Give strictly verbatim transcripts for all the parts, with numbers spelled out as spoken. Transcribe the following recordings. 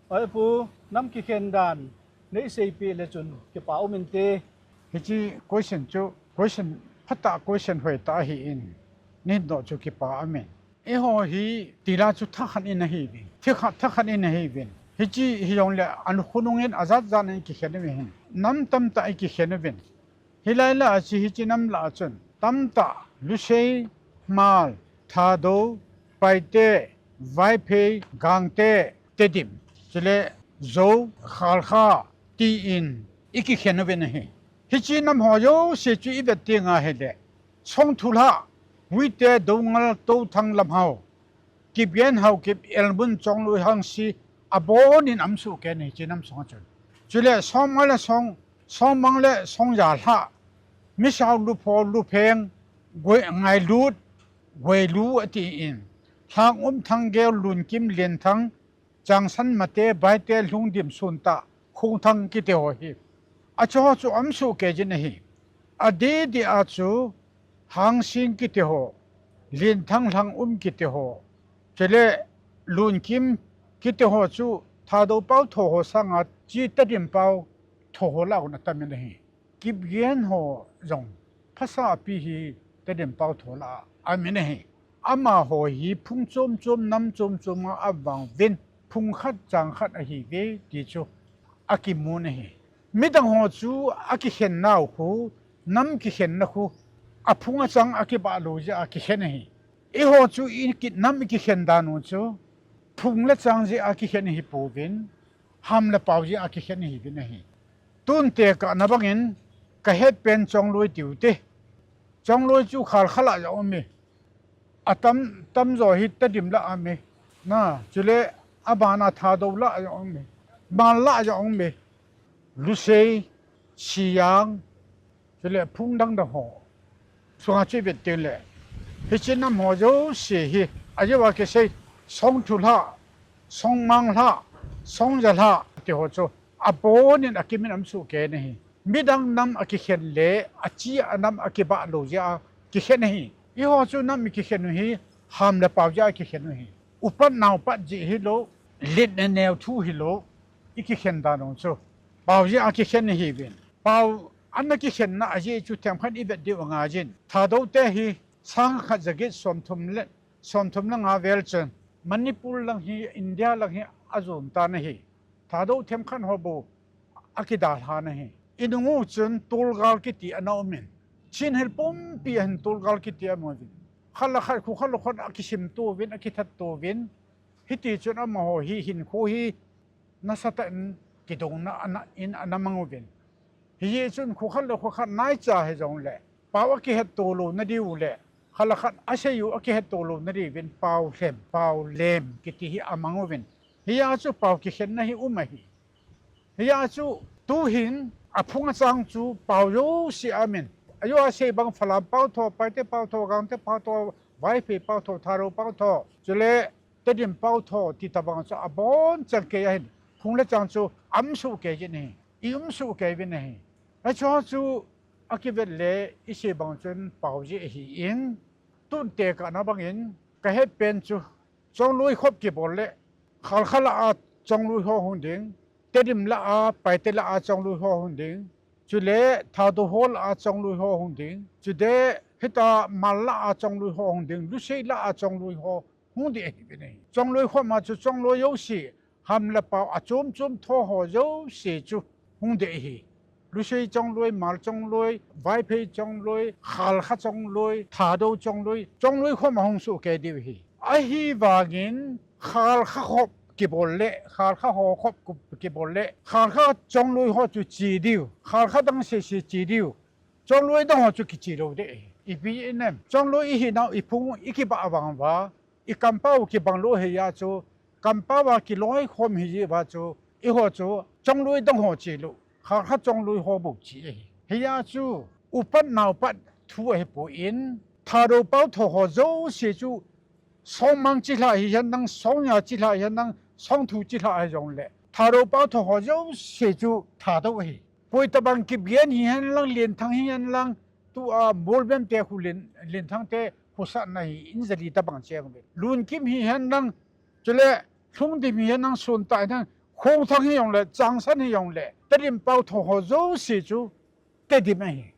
Oi pu, nam kikhen dan nei seipeh le chun kipa um inte. Hiche question chu question phatah, question hoitah ahin, neidoh chu kipa amin. Eiho hi tila chu thakhat in ahiuvin, thikhat thakhat in ahiuvin. Hiche hijongle akhonung in ajat jat in ikikhen uve hin. Nam tamtah ikikhen uvin. Hilai lah a chu hiche nam lah a chun tamtah Lusei, Hmar, Thadou, Paite, Vaiphei, Gangte, Tedim, chule Zou, Khalkha, tin ikikhen uvin ahi. Hiche nam ho jouse chu ivet teng ahile, Songthu lhah, Vuite, Doungel, Touthang, Lamhao, Kipgen, Haokip, Elmun, Chongloi, Hangsi, abon in aum sohkei in ahi hiche nam sunga chun. Chule Songmang le Song, Songmang le Songja lhah, Misao, Lupho, Lupheng, Goi, Ngailut, Goilu atin, Lhangum, Thanggel, Lunkim, Lenthang, Changsan, Mate, Baite, Lhungdim, Suntah, Khongthang kiti ho hi, achu ho chu aum sohkei jin ahi. Adeh deh a chu Hangsing kiti ho, Lenthang, Lhangum kiti ho, chule Lunkim kiti ho chu Thadou pao tho ho sanga hiche Tedim pao tho ho lah a kon atam in ahi. Kipgen ho jong phasah pi hi Tedim pao tho lah a aum in ahi. Amaho hi phung chom chom, nam chom chom a aum vang uvin, phung khat chang khat ahiuve ti chu akimun ahi. Midang ho chu akikhen nau khu, nam kikhenna khu, aphung achang akibah lou jeh a kikhen ahi. Eiho chu ikit nam ikikhen dan u chu phung le chang jeh a kikhen ahi pouvin, ham le pao jeh a kikhen ahiuvin ahi. Tun tekahna bangin kahet pen Chongloi tiu te. Chongloi chu Khalkha lah a jong um e. Atam, tamjo hi Tedim lah a um e. Na, chule abana Thadou lah a jong um e. Hmar lah a jong um e. Lusei, Siyang, chule phung dang dang ho sunga chu ivet teng le, hiche nam ho jouse hi, ajeh a kisei, Songthu lhah, Songmang lhah, Songja lhah ti ho chu abon in akimin aum sohkei in ahi. Midang nam akikhen le, achi a nam akibah lou jeh a kikhen ahi. Eiho chu nam ikikhen u hi, ham le pao jeh a kikhen u ahi. Upat naupat jeh hilou, let le neo thu hilou, ikikhen dan u chu pao jeh a kikhen ahiuvin. Pao ana kikhenna ajeh chu themkhat ivet diu angaijin. Thadou te hi sang khat ja get somthum le, somthum le nga vel chun Manipur lang hi, India lang hi ajon tan ahi. Thadou themkhat ho bou akidalhan ahi. Inung u chun Tolgal kiti ana um in, Chin Hill pumpi a hin Tolgal kiti aum uvin. Khat le khat, kho khat le khat akisim to uvin, akithat to uvin. Hiti chun amaho hi hinkho hi nasatah in kidongna ana, in ana mang uvin. Hijeh chun kho khat le kho khat naicha hijongle, pao akihet to louna diu le, khat le khat asei u akihet to louna diuvin pao lhem, pao lem kiti hi amang uvin. Hijeh a chu pao kikhenna hi um ahi. Hijeh a chu tuhin aphung achang chu pao jouse aum in. Ajeh a sei bang Falam pao tho, Paite pao tho, Gangte pao tho, Vaiphei pao tho, Thadou pao tho, chule Tedim pao tho ti tobang chu abonchan kei ahin, phung le chang chu aum sohkei jin ahi, i um sohkei uvin ahi. Hiche ho chu akivet le isei bang chun pao jeh ahin, tun tekahna bangin kahet pen chu Chongloi khop kibol le, Khalkha lah a Chongloi ho hung ding, Tedim lah a, Paite lah a Chongloi ho hung ding, chule Thadou ho lah a Chongloi ho hung ding, chule hitia Hmar lah a Chongloi ho hung ding, Lusei lah a Chongloi ho hung ding ahiuvin ahi. Chongloi khop ma chu Chongloi jouse, ham le pao achom chom tho ho jouse chu hung ding ahi. Lusei Chongloi, Hmar Chongloi, Vaiphei Chongloi, Khalkha Chongloi, Thadou Chongloi, Chongloi khop a hung sohkei diu ahi. Ahivangin Khalkha khop kibol le, Khalkha ho khop ku-, kibol le, Khalkha Chongloi ho chu che diu, Khalkha dang sese che diu, Chongloi dang ho chu kiche lou ding ahi. Ipi inem, Chongloi ihinau iphung ikibah vang uva, i kampao kibang lou hijeh a chu, kampao a kiloikhom hijeh uva chu, eiho chu Chongloi dang ho che lou, Khalkha Chongloi ho bou che ahi. Hijeh a chu upat naupat thu ahipoi, Thadou pao tho ho jouse chu, Songmang chilhah hihen lang, Songja chilhah hihen lang, Songthu chilhah hijongle, Thadou pao tho ho jouse chu Thadou ahi. Koi tobang Kipgen hihen lang, Lenthang hihen lang, tua Molbem te khu Len-, Lenthang te khosahna hi in jali tobang cheng uve. Lunkim hihen lang, chule Lhungdim hihen lang, Suntah hihen lang, Khongthang hijongle, Changsan hijongle, Tedim pao tho ho jouse chu Tedim ahi.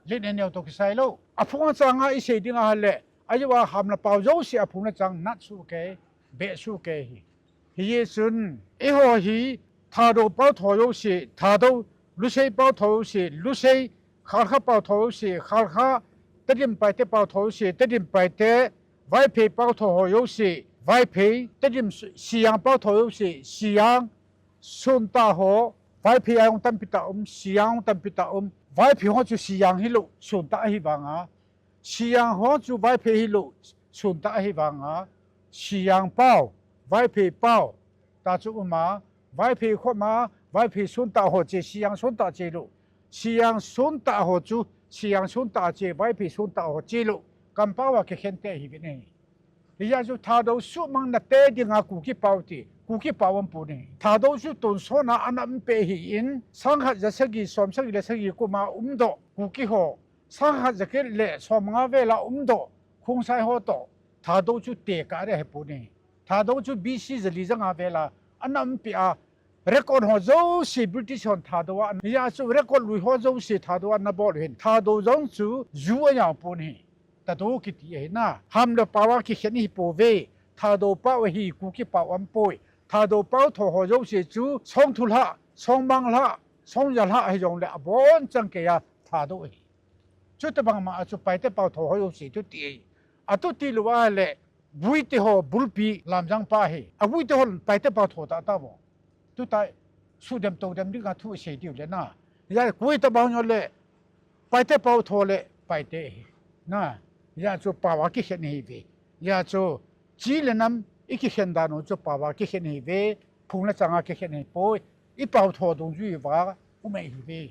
Len le neo toh kisai lou. Aphung achanga isei ding ahile, ajeh a ham le pao jouse aphung le achang nat sohkei, beh sohkei ahi. Hijeh chun, eiho hi Thadou pao tho jouse, Thadou, Lusei pao tho jouse, Lusei, Khalkha pao tho jouse, Khalkha, Tedim Paite pao tho jouse, Tedim Paite, Vaiphei pao tho ho jouse, Vaiphei, Tedim Sijang pao tho jouse, Sijang, Sontah ho, Vaiphei a jong tampi tah um, Sijang jong tampi tah um, Vaiphei ho chu Sijang hilou, Sontah ahi vanga, Sijang ho chu Vaiphei hilou, Sontah ahi vanga, Sijang pao, Vaiphei pao, ta chu uma, Vaiphei khoma, Vaiphei Sontah ho che, Sijang Sontah che lou, Sijang Sontah ho chu, Sijang Sontah che, Vaiphei Sontah ho che lou, kampao a kikhen te ahiuvin ahi. Hijeh chun Thadou suhmang nate dinga Kuki pao ti, Kuki pao aumpon ahi. Thadou chu tonsot a ana um peh ahin, sangkhat jasagi somsagi le sagi kuma umdoh Kuki ho, sangkhat jaget le somnga vela umdoh Khongsai ho toh, Thadou chu tekah ding ahipon ahi. Thadou chu B C jali janga vela ana um peh a, record ho jouse British hon Thadou a, hijeh chun record lui ho jouse Thadou a ana bol u ahin, Thadou jong chu ju ajao pon ahi. Thadou kiti ahi na, ham le pao a kikhen ahipouve. Thadou pao ahi, Kuki pao aumpoi. Thadou pao tho ho jouse chu Songthulhah, Songmanglhah, Songjalhah hijongle abonchan keiya Thadou ahi. Chutobang ma a chu Paite pao tho ho jouse thuti ahi. Athuti lou ahile, Guite ho bulpi Lamjang pa ahi. A Guite ho Paite pao tho tahtah vo. Tuta sudem toudem dinga thu isei diu le na, hijeh a koi tobang jongle Paite pao tho le Paite ahi. Na, hijeh chun pao a kikhen ahiuve. Hijeh chun chi le nam ikikhen dan u chu pao a kikhen ahiuve. Phung le achanga kikhen ahipoi. Ipao tho dungjui uva um ahiuve.